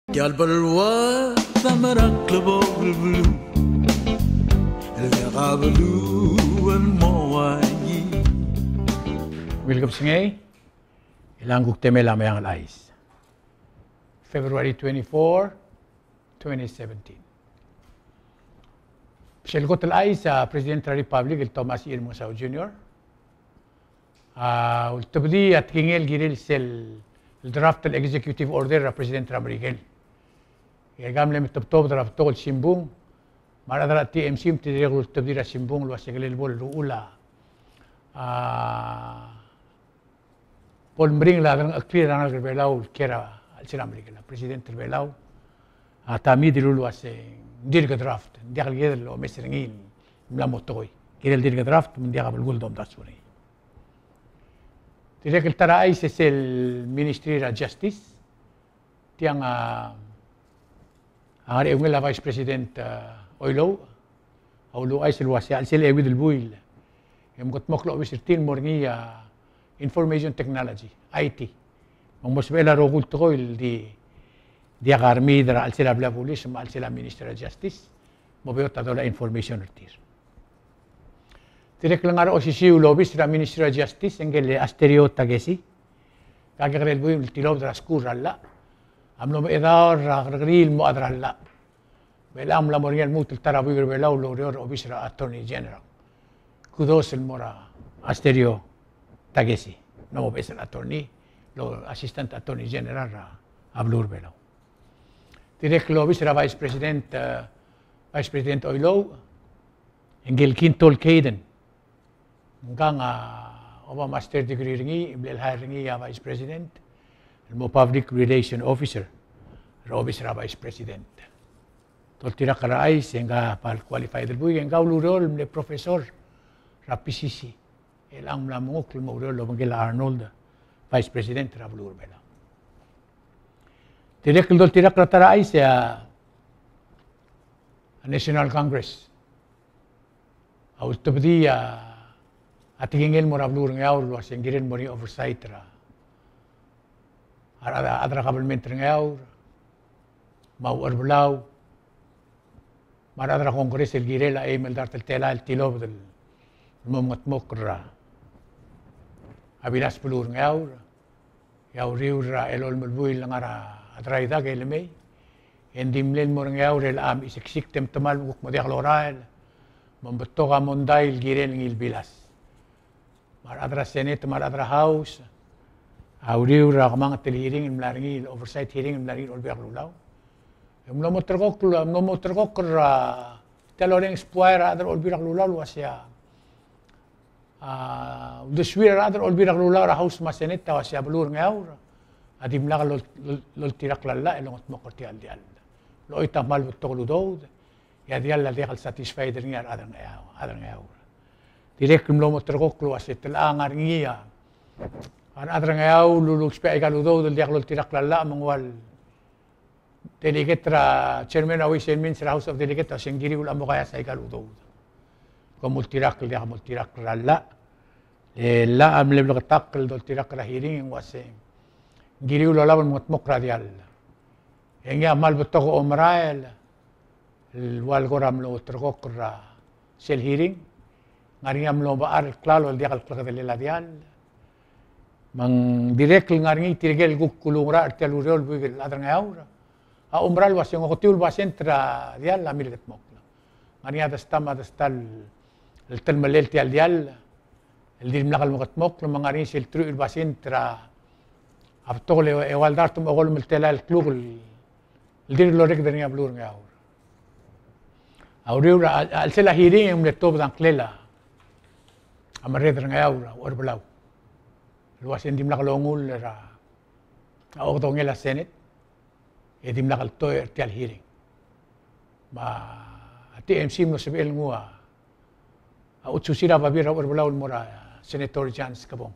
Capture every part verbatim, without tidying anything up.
Tia el beluad a mera el klebokel beluu, el diak a beluu el mo uaisei. Ungil kebesengei, e ng kuk temel a Meang el Chais. February twenty-four, twenty seventeen. Sel kot el chais a President er a Republic el Thomas E. Remengesau Junior a ultebedii a tekingel el kirel sel draft el executive order er a President er a Merikel. E aika a mle metebetobed er a betok el simbung, me a rechad er a T M C me te dirrek el ultebedii er a simbung el uase ng kirel bo el uchul a, a bo el meringel a delengcheklir a rengalek er a Belau el kiei er a chelsel a Merikel. A President er a Belau a Tommy a dilu el uase ng dirk draft, ng diak el kired el omes er ngii el mla mo tekoi. Kirel dirk draft me ng diak a belkul el domdasu er ngii. Dirrek el ta er a chais e sel Ministry er a Justice, tiang a, a ngar er a eungel a Vice President, a, Oilouch, a uluuchais el uase a chelsel euid el buil e mkedmokl a obis er tir el mo er ngii a Information Technology, I T. Me ng mo sebechel a rokui el tekoi el di, diak a remiid er a chelsel a blil a bulis me a chelsel a Ministry er a Justice, mo beot a dolai a information er tir. Dirrek el ngar er a osisiu el obis er a Ministry er a Justice, e ngike el Asterio Takesi, a kekerei el buil el tilobed er a skuul er a llach a mlo mechedaol er a kerrekeriil el mo chad er a llach. Me chelechang e ng mla mo er ngii a lmuut el ta er a buik er a Belau el oureor er a obis er a Attorney General. Kudos el mo er a Asterio Takesi, ng mla mo beches el attorney, el Assistant Attorney General er a beluu er a Belau. Dirrek el obis er a Vice President, e, Vice President Oilouch, e ngike el Kintol Kayden, ngkang a oba master degree er ngii, e mle hire er ngii a Vice President el mo Public Relation Officer er a obis er a Vice President. Doltirakl er a chais e ngka a kmal qualified el buik, e ngka a ulureor el mle professor er a P C C. E chelechang e ng mla mengukl el mo oureor el obengkel a Arnold, Vice President er a beluu er a Belau. Dirrek el doltirakl er a ta er a chais e a National Congress a ultebedii a tekingel el mo er a beluu er a Ngeaur el uase ng kirel el mo er ngii a oversight er a, a rechad er a kabelment er a Ngeaur, me a Ucherbelau, me a rechad er a Congress el kirel a eim el dart el telael el tilobed el mo mengedmokl er a bilas er a beluu er a Ngeaur. E a uriul er a elolem el buil el ngar er a Drydock e lemei, e ng di mle el mo er a Ngeaur e le a mechesiksikd e metemall me kuk mo diak lorael, me ng betok a mondai el kirel ngii el bilas. Me a rechad er a Senate me a rechad er a House a uriul er a kemanget el hearing el mla er ngii, el oversight hearing el mla er ngii er a Olbiil er a Kelulau. E ng mlo mo ulterekokl, mlo mo ulterekokl er a, tia el orrenges buai er a rechad er a Olbiil er a Kelulau el uase a, a uldesuir a rechad er a Olbiil er a Kelulau er a House me a Senate a uase a beluu er a Ngeaur a dimlak lol-, lol-, loltirakl a llach el ongedmokl er tia el diall. Lochoit a kmal betok el udoud, e a diall a diak el satisfied er ngii a rechad er a Ngeaur, a rechad er a Ngeaur. Dirrek el mlo mo ulterekokl el uase te locha ngar er ngii a rechad er a Ngeaur el uluusbech aika el udoud el diak loltirakl a llach me ng ua el delegate er a chairman er a Ways and Means er a House of Delegate a uase ng kiriu el mo kaeas aika el udoud. Kom ultirakl el diak moltirakl er a llach. E llach a mle bleketakl el doltirakl er a hearing e ng uase ng kiriu el olab el mengedmokl er a diall. E ngii a kmal betok a omerael el ua el kora mlo ulterekokl er a sel hearing. Ng ngar er ngii a mlo mechar el klalo el diak el klekedellel a diall. Me ng dirrek el ngar er ngii tirke el kuk kulungerachel er tia el ureor el buik el chad er a Ngeaur a oumera el uase ng oketiu el basent er a diall a milekedmokl. Ng ngar er ngii a desta me a desta el telemellel tia el diall el dimlak el mekedmokl, me ng ngar er ngii sel teruich el basent er a betok el eua el dart me a okolem el telael el kluk el dirk lorreked er ngii a beluu er a Ngeaur. A uriul er a, a chelsel a hearing e ng mle tuobed a ngklel a merreder er a Ngeaur, a Ucherbelau, el uase ng dimlak longull er a okedongel a Senate e dimlak el tekoi er tia el hearing. Me a T M C a mlo sebechel el nguu a a otsusir a babier er a Ucherbelau el mo er a Senator John Skebong.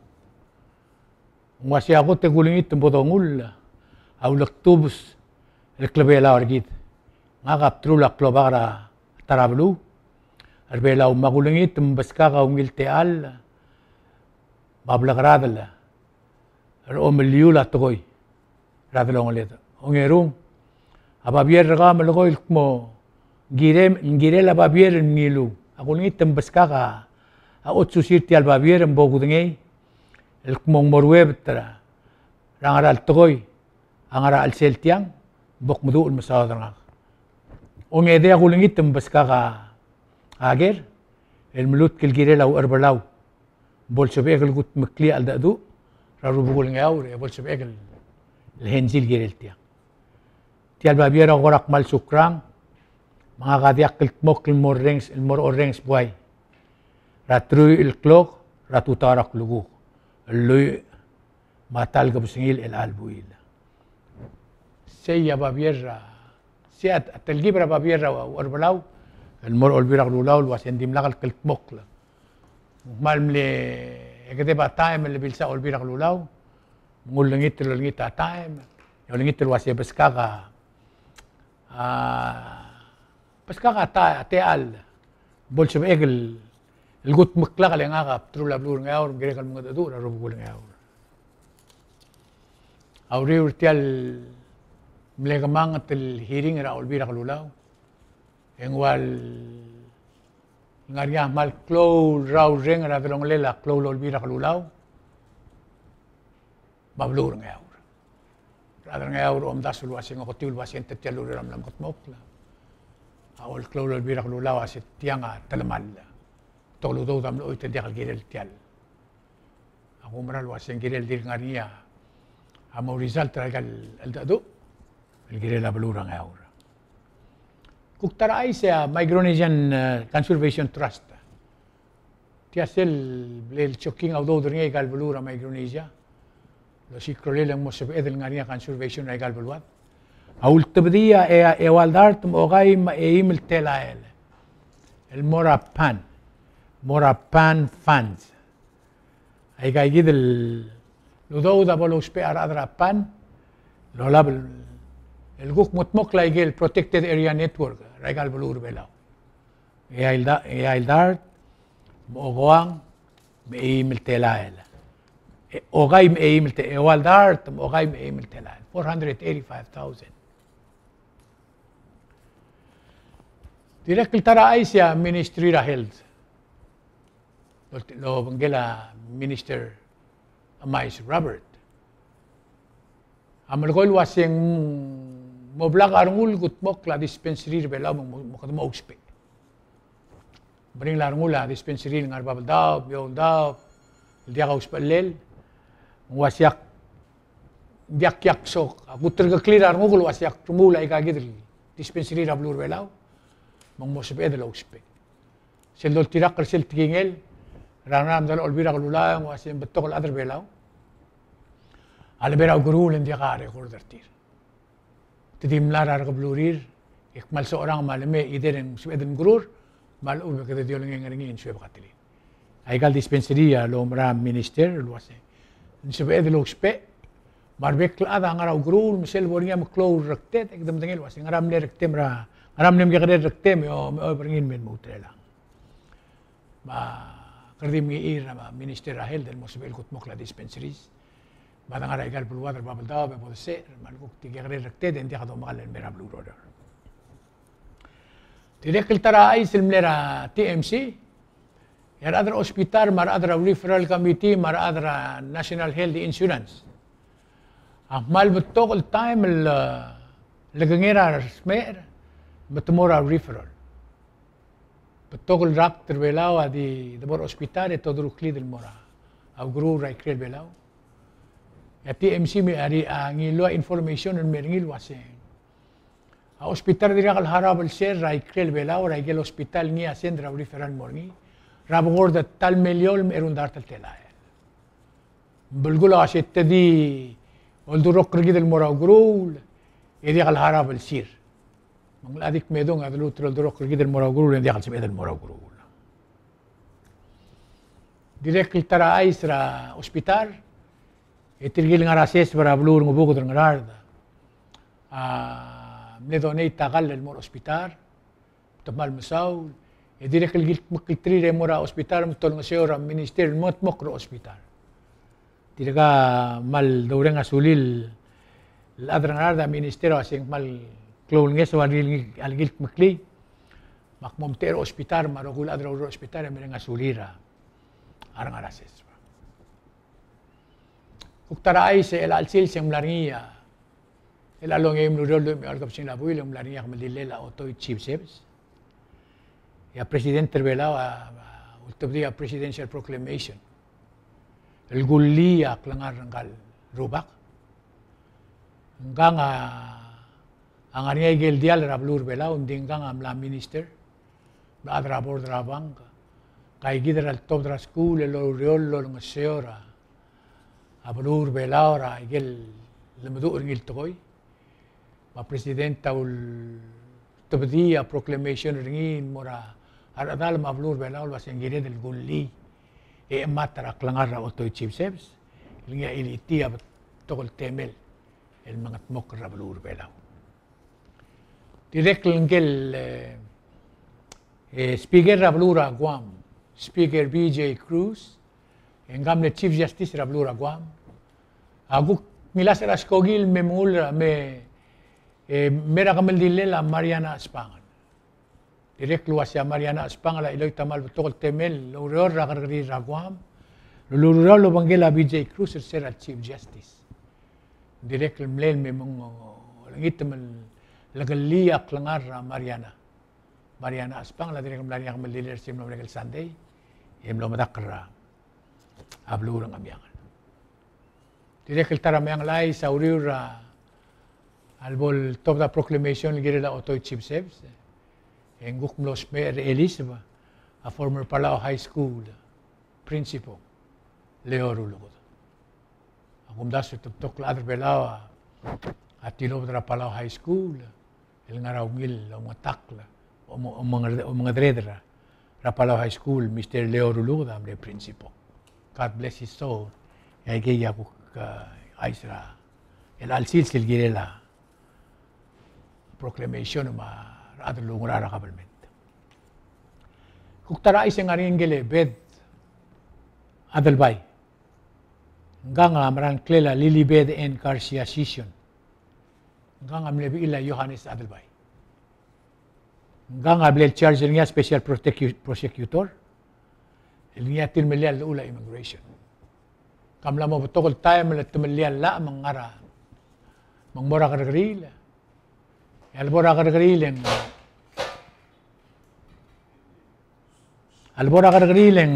Ng uaisei a kot e kulengit me bo dongull a ulektubes el klebelau er kid. Ngak a bdelul a klobak er a ta er a beluu er a Belau me a kulengit me beskak a ungil techall me a blekeradel er a omeliul a tekoi er a delongeled. Ongerung, A babier er kau a melekoi el kmo ng kirem, ng kirel a babier el mngiluu. Ak ulengit me beskak a otsusir tia el babier me bo kudengei el kmo ng mo ruebet er a ngera el tekoi a ngera el sel tiang, bo kmeduch el mesaod er ngak. Ongedei ak ulengit me beskak a ker el melutk el kirel a Ucherbelau bo lsebechek el kutmeklii a cheldecheduch er a rubekul Ngeaur e bo lsebechek el hensi el kirel tiang. Tia el babier a kora kmal sukrang, me ngak a diak el kldmokl el mo orrenges, el mo orrenges buai er a truich el klok er a tutau er a klukuk el lluich me a ta el kebesengil er chelecha el buil. Sei a babier, sei a telkib er a babier er a Ucherbelau el mo er a Olbiil er a Kelulau el uase ng dimlak el kldmokl. Ng kmal mle ekedeb a taem el bilsa Olbiil er a Kelulau, me ng ulengit el olengit a taem, e olengit el uase beskak a, a, beskak a ta, a techall bo lsebechek el kutmeklak e le ngak a bdelul a beluu er Ngeaur, me kirek el mengedecheduch er a rubekul Ngeaur. A uriul er tia el mle kemanget el hearing er a Olbiil er a Kelulau, e ng ua le ngar er ngii a kmal klou el rraurreng er a delongelel a klou el Olbiil er a Kelulau me a beluu er Ngeaur. Rechad er Ngeaur a omdasu el uase ng oketiu el uase ng te tia el ureor a mla mekedmokl a olklou el Olbiil er a Kelulau a se tiang a telemall. Betok el udoud a mlo choit el diak el kirel tia el. Ak oumera el uase ng kirel dirk ngar er ngii a mo result er aika el cheldecheduch el kirel a beluu er a Ngeaur. Kuk ta er a chais a Micronesian, eh, Conservation Trust. Tia sel ble lchoking a udoud er ngii aika el beluu er a Micronesia el osiik a rolel e ng mo sebeched el ngar er ngii a conservation er aika el beluad. A ultebedii a e, eua el dart me a okai me a eim el telael el mo er a PAN, mo er a PAN funds. Aika kid el udoud a bo lousbech a rechad er a PAN el olab el kuk mengedmokl aike el Protected Area Network er aika el beluu er a Belau. Eai el da-, eai el dart me a okoang me a eim el telael. E, okai me a eim el te-, eua el dart me a okai me a eim el telael. Four hundred eighty-five thousand. Dirrek el ta er a chais a Ministry er a Health. Lo, lobengkel a Minister Emais Robert a melekoi el uase ng mo blak a rengul el kutmokl a dispensary er a Belau me ng mo, mo kede mo ousbech. Meringel a rengul a dispensary el ngar er a Babeldaob, Eouldaob, el diak a usbechellel, me ng uase ak, diak, diak sok, ak ulterekokl er a renguk el uase ak remuul aika kid el dispensary er a beluu er a Belau, me ng mo sebeched el ousbech. Sel doltirakl er sel tekingel er a rengrar me a medal a Olbiil er a Kelulau, e ng uase ng betok el chad er a Belau a lebo er a ukeruul e ng diak a record er tir. Te di mla er a rekebelurir, e kmal socherang me a lemei e dirrek el sebeched el mekerur, me a lechub e kede di olengeng er ngii e ng suebek a telil. Aika el dispensary a loumera a Minister el uase ng sebeched el ousbech, me a rebek el chad a ngar er a ukeruul, me sel bo er ngii a meklou el rekted, e kede medengei el uase ngera mle rektem er a, ngera mle mekekerei el rektem, e o, me oba er ngii el me lmuut er chelechang. Me kede di mengiil er a Minister er a Health el mo sebechel el kutmokl a dispensaries. Me a de ngar er aika el beluad er a Babeldaob e bo desecher, me a lekuk di kekerei el rekted e ng diak domakal el mei er a beluu er Oreor. Dirrek el ta er a chais el mle er a T M C, e a rechad er a hospital, me a rechad er a referral committee, me a rechad er a National Health Insurance a kmal betok el taem el, eh, lekengei er a resmecher me te mo er a referral. Betok el rakt er a Belau a di debo er a hospital e te oderuklid el mo er a ukeruul er a ikrel Belau. E a T M C me a ri-, a ngiluu a information el mei er ngii el uase a hospital a dirkak el harau el send er a ikrel Belau er a ikel hospital ngii a send er a referral el mo er ngii er a bekord a ta el miliol me a eru el dart el telael. Belkul a uase te di oldurokl er kid el mo er a ukeruul e diak el harau el sir. Me ng locha di kmedung a deluut el oldurokl er kid el mo er a ukeruul e ng diak el sebeched el mo er a ukeruul. Dirrek el ta er a chais er a hospital, e tirke el ngar er a seseb er a beluu er a Ngebuked er a Ngaraard a mle donate a kall el mo er a hospital, te kmal mesaul, e dirrek el kildmeklterir e mo er a hospital me te olengeseu er a Minister el mo kldmokl er a hospital. Tirka a kmal doureng a sulel el chad er a Ngaraard, a Minister a uase ng kmal klou el ngeso a rengrir a lekiltmeklii, me ak mo omtechei er a hospital, me a rokui el chad er a hospital e mereng a sulir a rengar er a seseb. Kuk ta er a chais e chelecha el sils e ng mla er ngii a, chelecha el ongeim el ureor el lluich me a eua el kebesengil a buil e ng mla er ngii a kemeldillel a Otoi Chief Service. E a President er a Belau a, a ultebedii a Presidential Proclamation el kullii a klengar er ngka el rubak. Ngkang a a ngar er ngii a ikel diall er a beluu er a Belau, ng di ngkang a mla minister, mla chad er a board er a bank, ngka kid er a letobed er a skuul el oureor el olengeseu er a beluu er a Belau er a ikel lemeduch er ngii el tekoi. Me a President a ultebedii a proclamation er ngii el mo er a rechedal me a beluu er a Belau el uasei ng kired el kullii e chemat er a klengar er a Otoi Chief Service el ngii a chilitii a betok el temel el mengedmokl er a beluu er a Belau. Dirrek el ngike el, e, e, Speaker er a beluu er a Guam, Speaker B J Cruz, e ngka mle Chief Justice er a beluu er a Guam, a kuk ngilasech er a skoki el me mengull er a me, e, me er a kemeldillel a Mariana Espangel. Dirrek el uasei a Mariana Espangel a chiloit a kmal betok el temel el oureor er a kerrekeriil er a Guam el ulureor el obengkel a B J Cruz er se er a Chief Justice. Dirrek el mle me mong, e, olengit me lekellii a klengar er a Mariana. Mariana Espangel a dirrek el mla er ngii a kemeldillel er se el mlo merek el Sunday e mlo medakl er a beluu er a Ngamiangel. Dirrek el ta er a Meang el Chais a uriul er a lebo el tobed a proclamation el kirel a Otoi Chief Service, e ng kuk mlo smecher er a Elizabeth a former Palau High School principal, Leo Ruluked. A kumdasu e te betok el chad er a Belau a tilobed er a Palau High School el ngar er a ungil omengetakl, ome-, omengede-, omengedereder er a Palau High School, Mister Leo Ruluked a mle principal. God bless his soul. E aikei a kuk, e, chais er a chelecha el sils el kirel a proclamation me a rechad el oungerachel er a government. Kuk ta er a chais e ng ngar er ngii a ngike el Bed Adelbai. Ngkang a mera el ngklel a Lilibeth Ann Garcia Sison. Ngkang a mle bechil a Johannes Adelbai. Ngkang a bla el charge er ngii a special protecu-, prosecutor el ngii a tilemellii a llechul a immigration. Ka mla mo betok el taem el temellii a llach me ng ngar er a, me ng mo er a kerrekeriil. E a lebo er a kerrekeriil e ng, a lebo er a kerrekeriil e ng,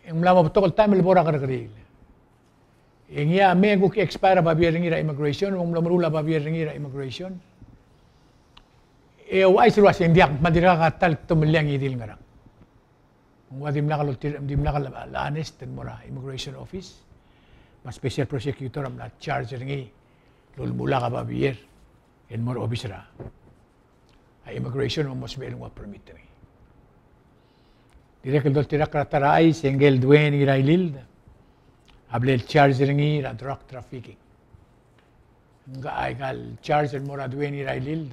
e ng mla mo betok el taem el lebo er a kerrekeriil. E ngii a me kuk expire a babier er ngii er a immigration, me ng mlo meruul a babier er ngii er a immigration. E ouchais el uasei ng diak, me ng dirkak a ta el temellii a ngii di el ngerang. Ng ua dimlak el oltir-, dimlak el honest el mo er a immigration office. Me a special prosecutor a mla charge er ngii el ulemulak a babier el mo er a obis er a immigration me mo sebechel el nguu a permit er ngii. Dirrek el doltirakl er a ta er a chais e ngike el Dwayne Ngirailild a bla el charge er ngii er a drug trafficking. Ngka aika el charge el mo er a Dwayne Ngirailild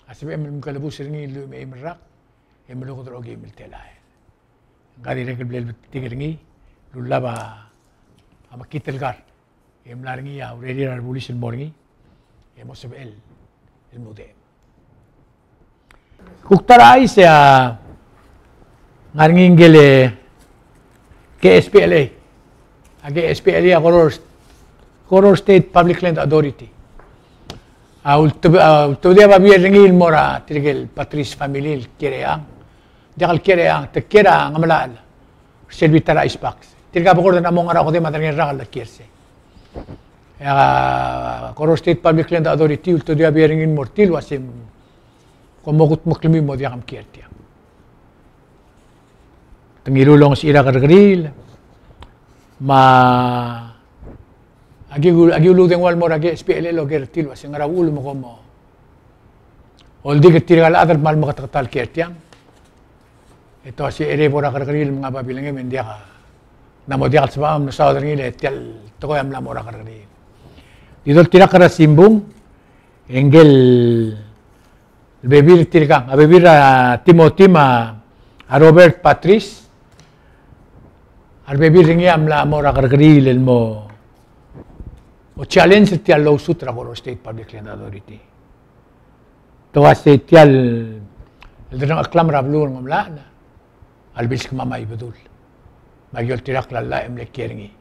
a sebechem el mkelebus er ngii el lluich me a eim el rak e meluked er a okeim el telael. Ngka dirrek el bla el betik er ngii el ullab a mekngit el kar e mla er ngii a urerir a rebulis el mo er ngii e mo sebechel el mudechem. Kuk ta er a chais e a ngar er ngii ngike el K S P L A. A K S P L A a Koror, Koror State Public Land Authority. A ulteb-, a ultebedii a babier er ngii el mo er tirke el Patrice family el kiei er a eang. Diak el kiei er a eang, te kiei er a Ngemelachel. Sel bita er a Ice Box. Tirka a bekord e ng mo ngar er a okedei me a derengel el rak el kiei er sei. E a Koror State Public Land Authority a ultebedii a babier er ngii el mo er tir el uasei kom mo kudmeklemiu el mo diak mkiei er tiang. Te ngiluu el ongesechir a kerrekeriil me aki, aki uludengua el mo er a K S P L A el oker er tir el uasei ngera uchul me kom mo oldik er tirka el chad el kmal meketeketang el kiei er tiang. E te uasei er a bo er a kerrekeriil me ng babilngem e ng diak a, ng mo diak el sebecham el mesaod er ngii le tia el tekoi a mla mo er a kerrekeriil. Di doltirakl er a simbung e ngike el bebil er tirkang, a bebil er a Timothy me a Robert Patrice, a rebebil er ngii a mla mo er a kerrekeriil el mo challenge er tia el lawsuit er a Koror State Public Land Authority. Te uase tia el, el delengcheklam er a beluu er a Ngemlachel a lebilskemam a Ibedul. Me aki oltirakl a llach e mle kiei er ngii.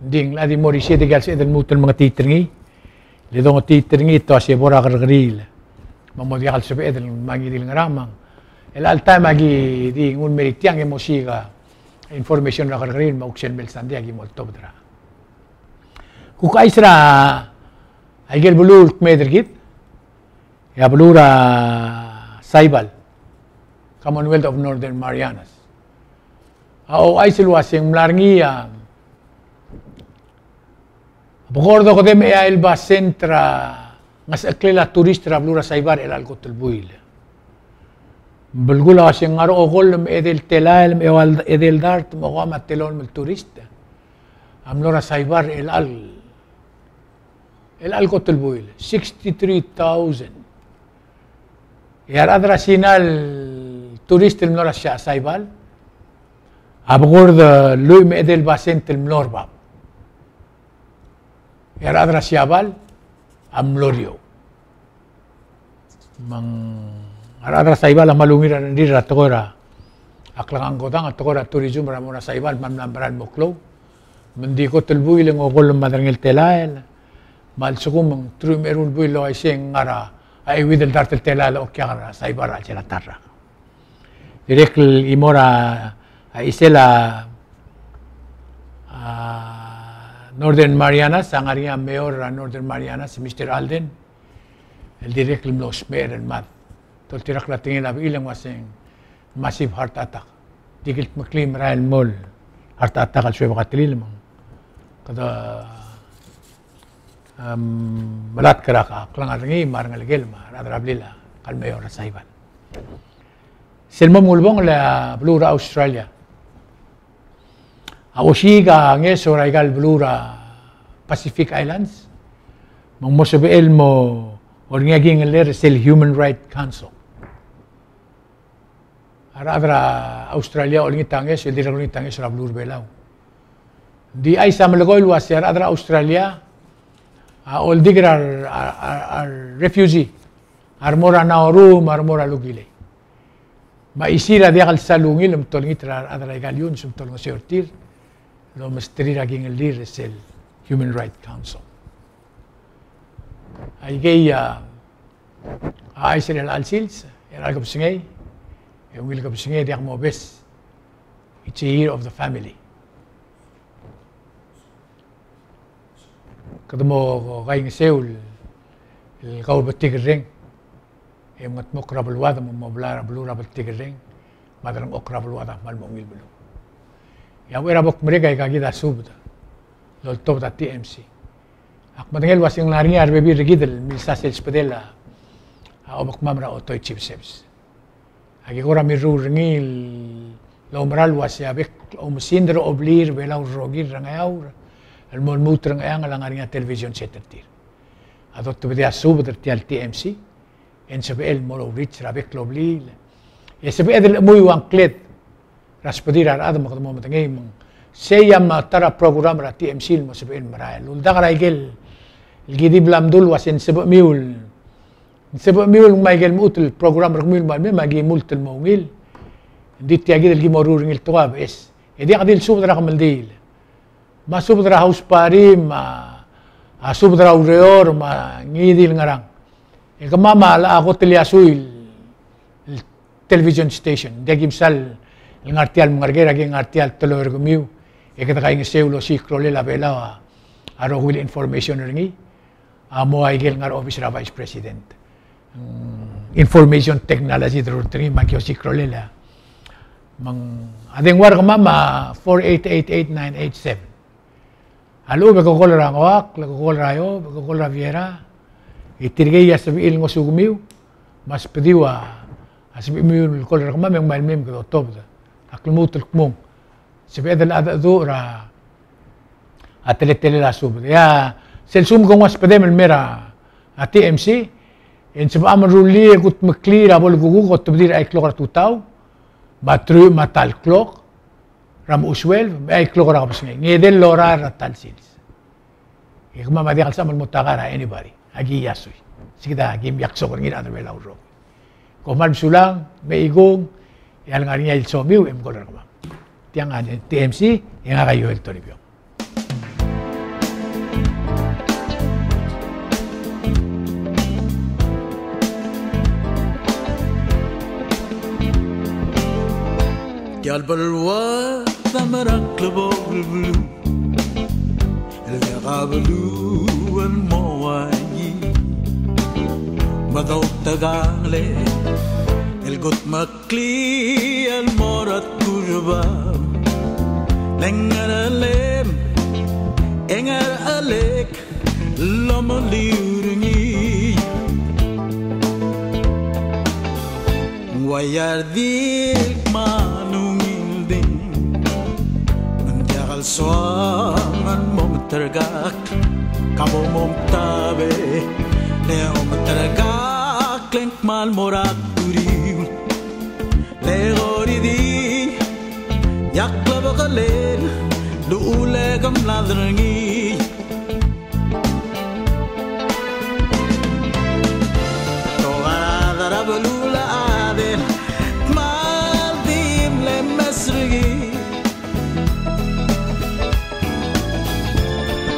Ng di ng locha di mo er isei e diak el sebeched el lmuut el mengetiit er ngii. Le dongetiit er ngii e te uase bo er a kerrekeriil me mo diak el sebeched el ngmai ngii di el ngerang me ng. Chelecha el taem aki di nguu el mer tiang e mo siik a information er a kerrekeriil me a uksel mei el sandei aki mo oltobed er a. Kuk chais er a ikel beluu el kmeed er kid, e a beluu er a Saipan, Commonwealth of Northern Marianas. A ouchais el uase ng mla er ngii a bekord okedei me a eai el basent er a ngesecheklel a turist er a beluu er a Saipan er chelecha el kot el buil. Belkul a uase ng ngar er a okolem me a edei el telael me a eua el edei el dart me a okeim a telolem el turist a mlo er a Saipan er chelecha el chelecha el kot el buil, sixty-three thousand. E a rechad er a Sina el turist el mlo er a Saipan a bekord lluich me a edei el basent el mlo er bab. E a rechad er a Siabal a mlo er eou. Me ng a rechad er a Saipan a kmal ungil er a rengrir er a tekoi er a klengar, kodang a tekoi er a tourism er a mo er a Saipan me a mla merael el mo klou. Me ng di kot el buil e ng okolem me a derengel telael. Me a lsekum ng teruich me a eru el buil el uaisei e ng ngar er a euid el dart el telael a okiak er a Saipan er a chelsel a ta el rak. Dirrek el chimo er a, a chisel a, a Northern Marianas, a ngar er ngii a mayor er a Northern Marianas, Mister Alden, el dirrek el mlo smecher el mad. Te oltirakl a tekingel a bechil e ng uase ng massive heart attack. Di kildmeklii el merael el mo heart attack el suebek a telil me ng kede, em, melatk er a klengar er ngii me a rengelekel me a rechad er a blil a kmal mayor er a Saipan. Sel mo ulebongel a beluu er a Australia a osiik a ngeso er aika el beluu er a Pacific Islands me ng mo sebechel el mo er ngii a kingellel er sel Human Rights Council. A rechad er a Australia a olengit a ngeso, el dirrek el olengit a ngeso er a beluu er a Belau. Ng di chais a melekoi el uase a rechad er a Australia a oldik er a, a, a, a refugee a remo er a Nauru me a remo er a Lukilei. Me a chisir a diak el sal ungil me te olengit er a rechad er aika el iungs me te olengeseu er tir el omesterir a kingellir er sel Human Rights Council. Aikei a, a chais er chelecha el sils, er chelecha el kebesengei, e ungil kebesengei e diak mobes. It's a year of the family. Kede mo kaingeseu el kaubetik el reng e mengedmokl er a beluad me mo blai er a beluu er a betik el reng me a delengchokl er a beluad a kmal mo ungil beluu. E a uchei er a bo kmerek aika kid a subed el oltobed a T M C. Ak medengei el uase ng ngar er ngii a rebebil er kid el milsa sel subedel a, a obekmam er a Otoi Chief Service. Aki kora mirruul er ngii el oumera el uase a bek el oumesingd er a obliil er a Belau el rokir er a Ngeaur el mo lmuut er a Ngcheangel a ngar er ngii a television set er tir. A dotebedii a subed er tia el T M C e ng sebechel el mo reach er a bek el obliil. E sebeched el chemuiu a ngkled er a subedir a rechad me kede mo medengei me ng sei a mla ta er a program er a T M C el mo sebechel el merael. Uldak er a ikel, el ki di bla mdu el uase ng sebechemiu el, ng sebechemiu el ngmai ikel mechut el program er kemiu el mei me aki mult el mo ungil. Ng di tia kid el ki mo ruul er ngii el tekoi a beches. E diak di el subed er a kemeldiil. Me a subed er a house party, me a, a subed er a ureor, me a ngii di el ngerang. E kemam a locha kot el iasui el, el television station. Ng diak ki mesa el ngar tia el mengerker, aki ngar tia el teloi er kemiu. E kede kaingeseu el osiik a rolel a Belau a, a rokui el information er ngii. A mo aikel ngar er a office er a Vice President. Mm, information technology, te rurt er ngii me aki osiik a rolel a. Me ng, a dengua er kemam a four eight eight eight nine eight seven. A lechub e ke call er a Ngoakl, ke call er a Iob, ke call er a Viera. E tirkei a sebechir el ngosukemiu, me a subediu a, a sebechemiu el call er kemam e ng mei el mei me kede otobed. Ak lmuut el kmung. Sebeched el cheldecheduch er a teletelel a subed. E a sel lsekum ke nguu a subedem el mei er a T M C, e ng sebecham el rullii e kudmeklii er a bo el kuk otobedii er a eai el klok er a tutau, me a truich me a ta el klok er a mechusuelb, me a eai el klok er a kebesengei. Ng edei el lorael er a ta el sils. E kemam a diak el sebecham el mo taka er a anybody. Aki iasui. Se kid a kim iaksok er ngii a rechad er a Belau el rokui. Kom kmal mesulang, me chikung, e a lengar er ngii a ilsomiu, e mkol er kemam. Tiang a T M C, e ngak a Joel Toribiong. Tia el beluu a mera el klebokel el beluu, el diak a beluu el mo uaii. Me a doutekangel el kutmeklii el mo er a turbam, le ngerchelem e ngerchelek el omeliu er ngii. Ng uaia a redil kmal ungil ding, me ng diak el soam el mo meterkakl, ka bo momtabe, le ometerkakl e ng kmal mo er a turiul. Le kora di, e a klebekelel, luchul e ke mlad er ngii. Te okerad er a beluulechad el kmal di mle mes er ngii.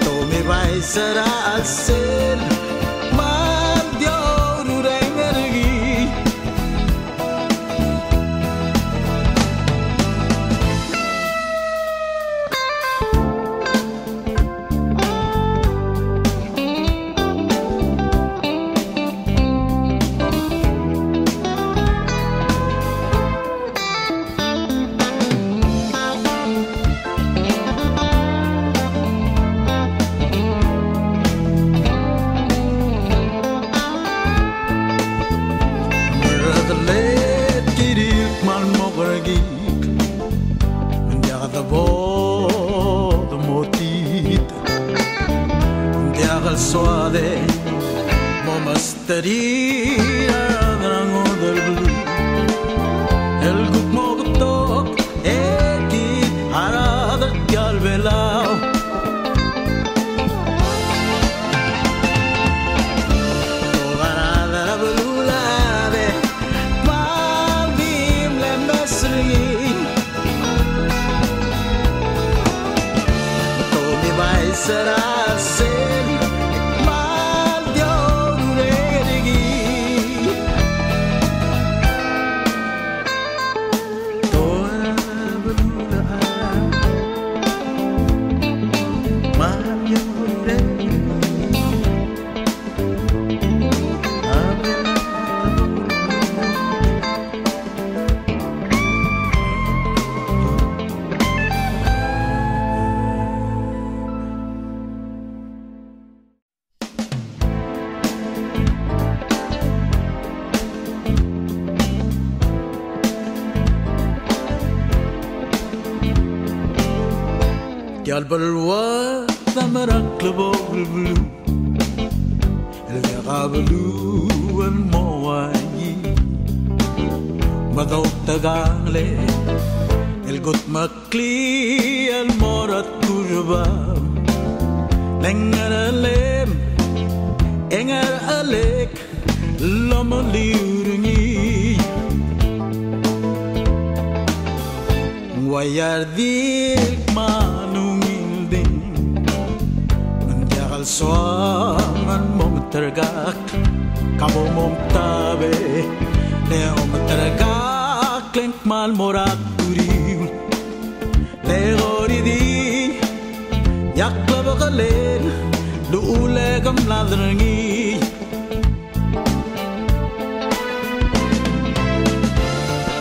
Te omibai er a chelsel, kmal di oureng er ngii. Ng meredeled kirir el kmal mo kerekikl, ng diak debo de mo tit, ng diak el soad e mo mes terir a rechad er a ngodech el beluu el kuk mo betok e kid a rechad er tia el Belau. Te okerad er a beluulechad el kmal di mle mes er ngii. Te omibai er a chelsel, kmal di oureng er ngii. Te okerad er a beluulechad el kmal di oureng er ngii. Tia el beluu a mera el klebokel el beluu, el diak a beluu el mo uaii. Me a doutekangel el kutmeklii el mo er a turbam, le ng ngerchelem e ngerchelek el omeliu er ngii. Ng uaia a redil kmal ungil ding, me ng diak el soam el mo meterkakl, ka bo momtabe, le ometerkakl e ng kmal mo er a turiul. Le kora di, e a klebekelel, luchul e ke mlad er ngii.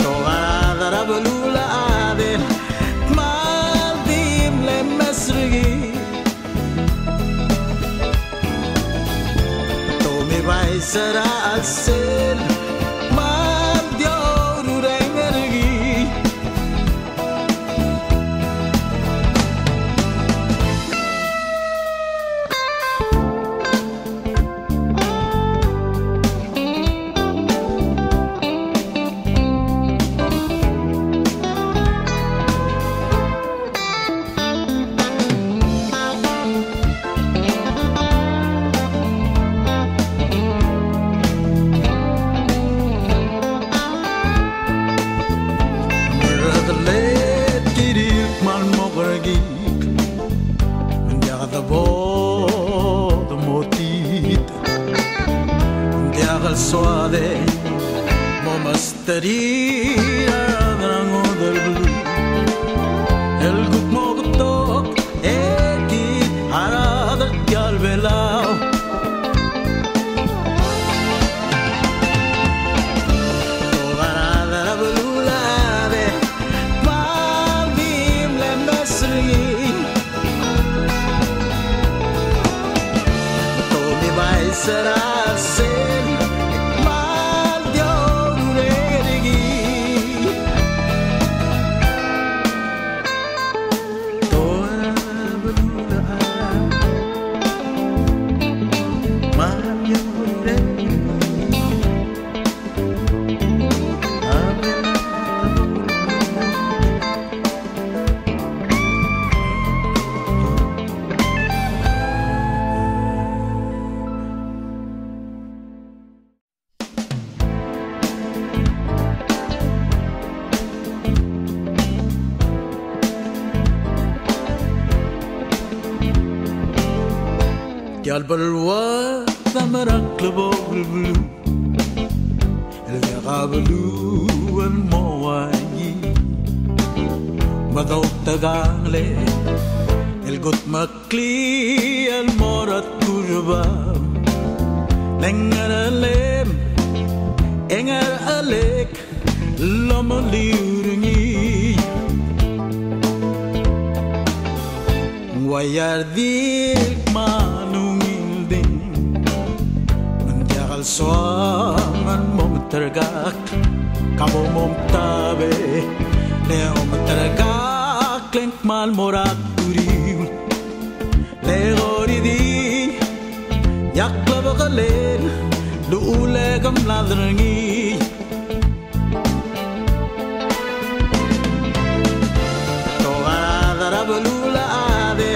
Te okerad er a beluulechad el kmal di mle mes er ngii. Te omibai er a chelsel, kmal di oureng er ngii. el soad e mo mesterir a rechad er a ngodech el beluu el kuk mo betok e kid a rechad er tia el Belau. Tobed a rechad er a beluulechad e kmal di mle mes er ngii. Te omibai er a sel, kmal di oureng er ngii. Tobed a beluulechad, kmal di oureng er ngii. Tia el beluad a mera el klebokel el beluu el diak a beluu el mo uaii. Me doutekangel el kudmeklii el mo er a Turbau, le ngerchelem e ngerchelek el omeliu er ngii. Ng ua ia di kmal ungil di, me ng diak el soam el mo meterkakl, ka bo momtab e le ometerkakl e ng kmal mo er a turiul. Le kora di, ia klebekelel, luchul e ke mlad er ngii. Tobed a rechad er a beluulechad e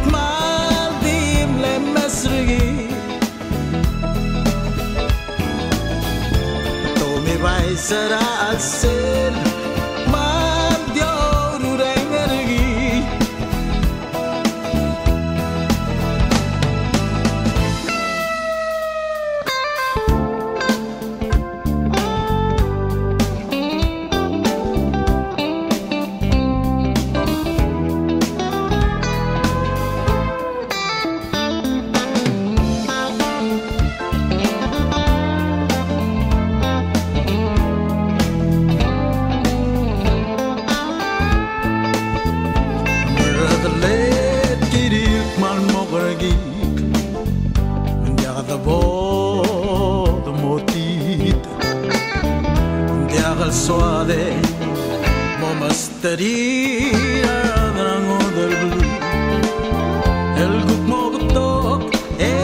kmal di mle mes er ngii. Te omibai er a sel, kmal di oureng er ngii. Ng diak de bo de mo tit, ng diak el soad e mo mesterir a rechad er a ngodech el beluu el kuk mo betok e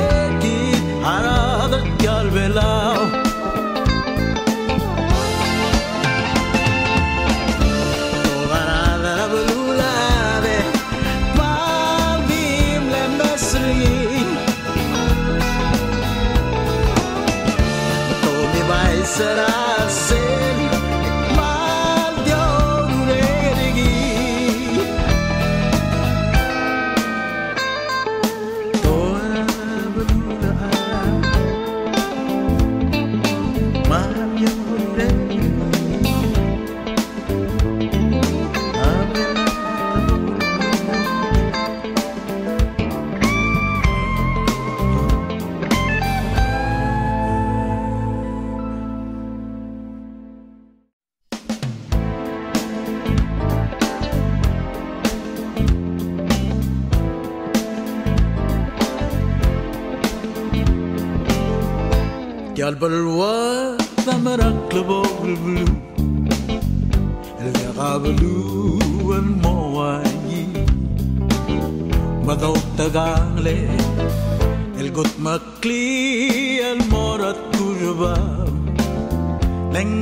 kid a rechad er tia el Belau. Tobed a rechad er a beluulechad e kmal di mle mes er ngii. Te omibai er a sel, kmal di oureng er ngii. Tobed a beluulechad, kmal di oureng er ngii. Tia el beluad a mera el klebokel el beluu el diak a beluu el mo uaii. Me doutekangel el kudmeklii el mo er a Turbau, le ng